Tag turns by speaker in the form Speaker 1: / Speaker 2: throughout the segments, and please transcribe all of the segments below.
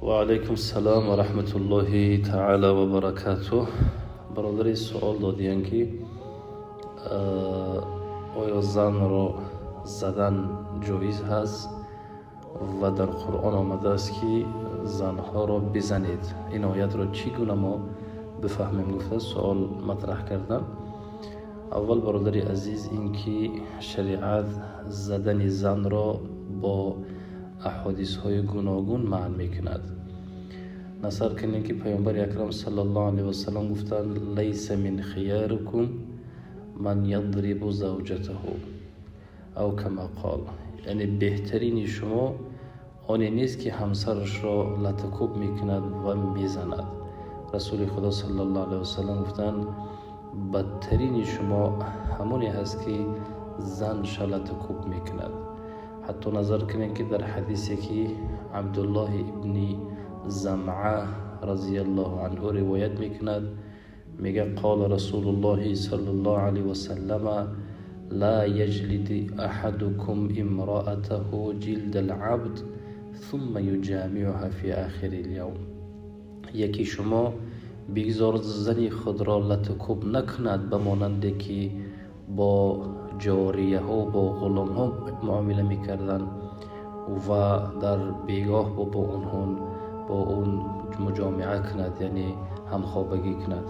Speaker 1: Ва алайкум салом ва раҳматуллоҳи таъала ва баракатуҳ. Бародари суол додиянд, ки оё занро задан ҷоиз ҳаст ва дар Қуръон омадааст, ки занҳоро бизанед, ин оятро чӣ гуна мо бифаҳмем, гуфта суол матраҳ кардам. Аввал, бародари азиз, ин ки шариат задани занро бо аҳодисҳои гуногун манъ мекунад. Назар кунем, ки Паёмбари акрам саллаллоҳу алайҳи васаллам гуфтанд: "Лайса мин хиярикум ман ядрибу завҷатаҳу", ав кама қол, яъне беҳтарини шумо оне нест, ки ҳамсарашро латукӯб мекунад ва мезанад. Расули Худо саллаллоҳу алайҳи васаллам гуфтанд: "Бадтарини шумо ҳамоне ҳаст, ки занша латукӯб мекунад". Ҳатто назар кунем, ки дар ҳадисе, ки Абдуллоҳи ибни Замъа разияллоҳу анҳу ривоят мекунад, мега: "Қола Расулуллоҳи саллаллоҳу алайҳи васаллама: ла яҷлид аҳадукум имраатаҳу ҷилда алабд сумма юҷамиуҳа фи ахири лявм". Яки шумо бигзор зани худро латукӯб накунад, ба монанде ки бо ҷорияҳо, бо ғуломҳо муомила мекарданд, ва дар бегоҳ бо онҳо, бо он муҷомиа кунад, яъне ҳамхобагӣ кунад.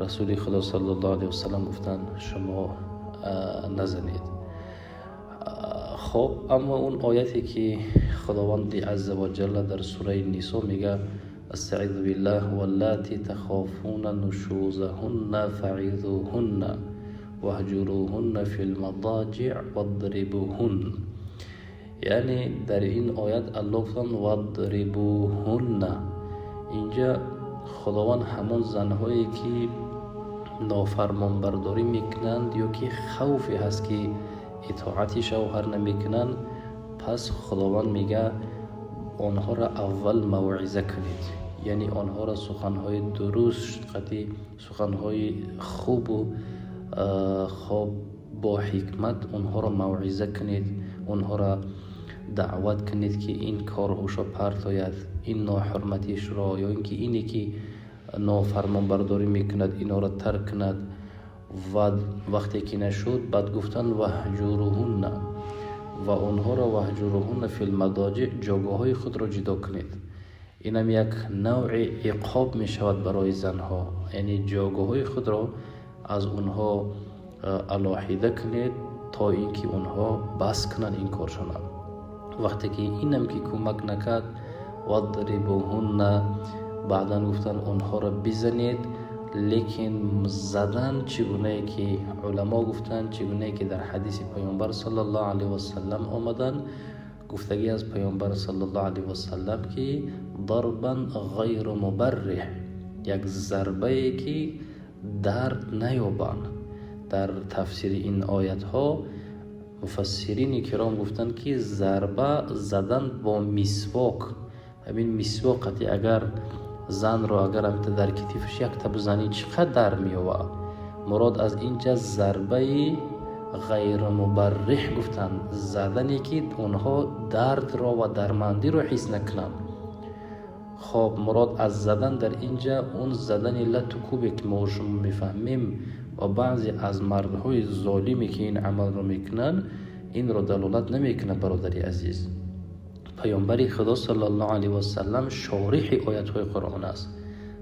Speaker 1: Расули Худо саллаллоҳу алайҳи васаллам гуфтанд: "Шумо назанед". Хоб, аммо он ояте, ки Худованди азза ва ҷалла дар сураи Нисо мега: "Астаизу биллаҳ, валлати тахофуна нушузаҳунна фаизуҳунна ваҳҷуруҳунна фил мадоҷиъ вадрибуҳун". Яъне дар ин оят Аллоҳ гуфтанд: "Вадрибуҳунна". Инҷа Худованд ҳамон занҳое, ки нофармонбардорӣ мекунанд ё ки хавфе ҳаст, ки итоати шавҳар намекунанд, пас Худованд мега: онҳоро аввал мавъиза кунед, яъне онҳоро суханҳои дуруст қатӣ, суханҳои хубу хоб, бо ҳикмат онҳоро мавъиза кунед, онҳоро даъват кунед, ки ин корҳошо партояд, ин ноҳурматишро ё ин ки ине ки нофармонбардорӣ мекунад, инҳоро тарк кунад. Ва вақте ки нашуд, баъд гуфтанд: "Ваҳҷуруҳунна", ва онҳоро "ваҳҷуруҳунна фил мадоҷиъ", ҷойгоҳҳои худро ҷудо кунед. Инам як навъи иқоб мешавад барои занҳо, яъне ҷойгоҳҳои худро аз онҳо алоҳида кунед, то ин ки онҳо бас кунанд ин коршона. Вақте ки инам ки кӯмак накард, "вадрибуҳунна", баъдан гуфтанд: онҳоро бизанед. Лекин задан чӣ гунае ки уламо гуфтанд, чӣ гунае ки дар ҳадиси Паёмбар саллаллоҳу алайҳи васаллам омаданд, гуфтагӣ аз Паёмбар саллаллоҳу алайҳи васаллам, ки "дарбан ғайру мубарриҳ", як зарбае, ки дард наёбанд. Дар тафсири ин оятҳо муфассирини киром гуфтанд, ки зарба задан бо мисвок, ҳамин мисвок қати агар занро, агар ҳамта дар китифаш якта бизанӣ, чӣ қадр дард меёвад. Мурод аз инҷа зарбаи ғайрумубарриҳ гуфтанд, задане, ки онҳо дардро ва дармандиро ҳис накунанд. Хоб, мурод аз задан дар инҷа он задани лату кӯбе, ки мо шумо мефаҳмем ва баъзе аз мардҳои золиме, ки ин амалро мекунанд, инро далолат намекунад. Бародари азиз, Паёмбари Худо саллаллоҳу алайҳи васаллам шориҳи оятҳои Қуръон аст.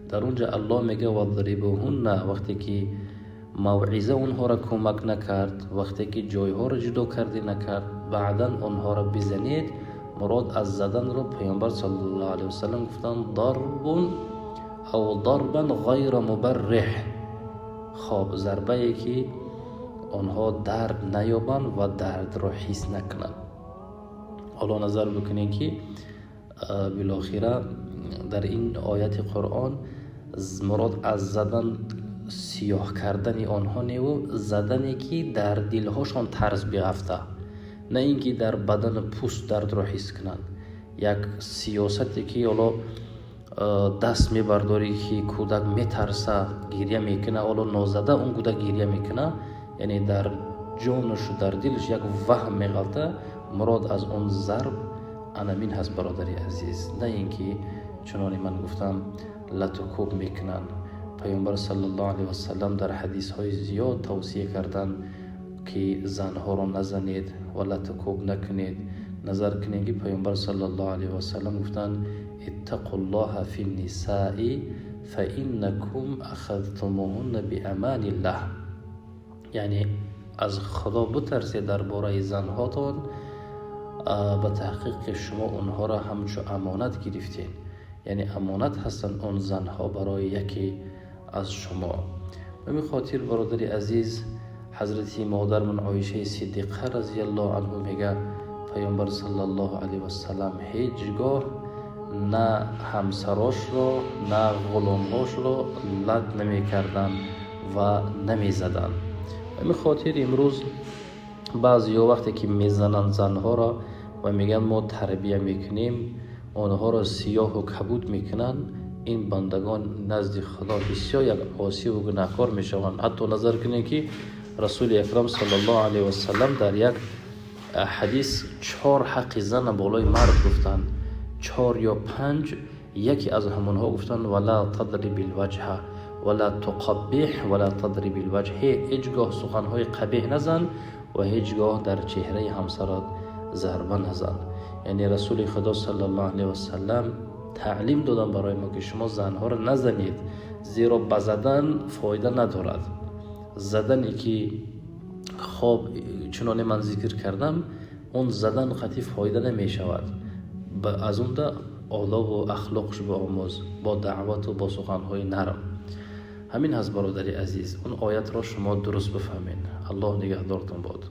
Speaker 1: Дар он ҷо Аллоҳ мега: "Вадрибуҳунна". Вақте ки мавъиза онҳоро кӯмак накард, вақте ки ҷойҳоро ҷудо кардӣ накард, баъдан онҳоро бизанед. Мурод аз заданро Паёмбар саллаллоҳу алайҳи васаллам гуфтанд: "Дарбун ав дарбан ғайра мубарриҳ". Хоб, зарбае, ки онҳо дард наёбанд ва дардро ҳис накунанд. Ҳоло назар бикунем, ки билохира дар ин ояти Қуръон мурод аз задан сиёҳ кардани онҳо неву задане, ки дар дилҳошон тарс биафта, на ин ки дар бадану пӯст дардро ҳис кунанд. Як сиёсате, ки ҳоло даст мебардорӣ, ки кӯдак метарса, гиря мекунад. Ҳоло нозада он кӯдак гиря мекунад, яъне дар ҷонушу дар дилаш як ваҳм меғалта. Мурод аз он зарб анамин ҳаст, бародари азиз, на ин ки Чуноне ман гуфтам, лату кӯб мекунанд. Паёмбар саллаллоҳу алайҳи васаллам дар ҳадисҳои зиёд тавсия карданд, ки занҳоро назанед ва лату кӯб накунед. Назар кунед, ки Паёмбар саллаллоҳу алайҳи васаллам гуфтанд: "Иттақуллоҳа фи нисаи фаиннакум ахадтумуҳунна биаманиллаҳ". Яъне аз Худо бутарсед дар бораи занҳотон, ба таҳқиқ ки шумо онҳоро ҳамчун амонат гирифтед. Яъне амонат ҳастанд он занҳо барои яке аз шумо. Ба ҳамин хотир, бародари азиз, ҳазрати модармон Оишаи Сиддиқа разияллоҳу анҳу мега: Паёмбар саллаллоҳу алайҳи васаллам ҳеҷ гоҳ на ҳамсарошро, на ғуломҳошро лат намекарданд ва намезаданд. Ба ҳамин хотир имрӯз баъзеҳо вақте ки мезананд занҳоро ва мегӯянд, мо тарбия мекунем, онҳоро сиёҳу кабуд мекунанд, ин бандагон назди Худо бисёр як осиву гунаҳкор мешаванд. Ҳатто назар кунед, ки Расули Акрам саллаллоҳу алайҳи васаллам дар як ҳадис чор ҳаққи зана болои мард гуфтанд, чор ё панҷ. Яке аз ҳамонҳо гуфтанд: "Вала тадриби лваҷҳа вала туқаббиҳ вала тадриби лваҷҳ". Ҳеҷ гоҳ суханҳои қабеҳ назан ва ҳеҷ гоҳ дар чеҳраи ҳамсарат зарба назан. Яъне Расули Худо саллаллоҳу алайҳи васаллам таълим доданд барои мо, ки шумо занҳоро назанед, зеро ба задан фоида надорад. Задане ки хоб чуноне ман зикр кардам, он задан қатъи фоида намешавад. Аз онда одобу ахлоқш биомӯз бо даъвату бо суханҳои нарм. Ҳамин ҳаст, бародари азиз. Он оятро шумо дуруст бифаҳмед. Аллоҳ нигаҳдортон бод.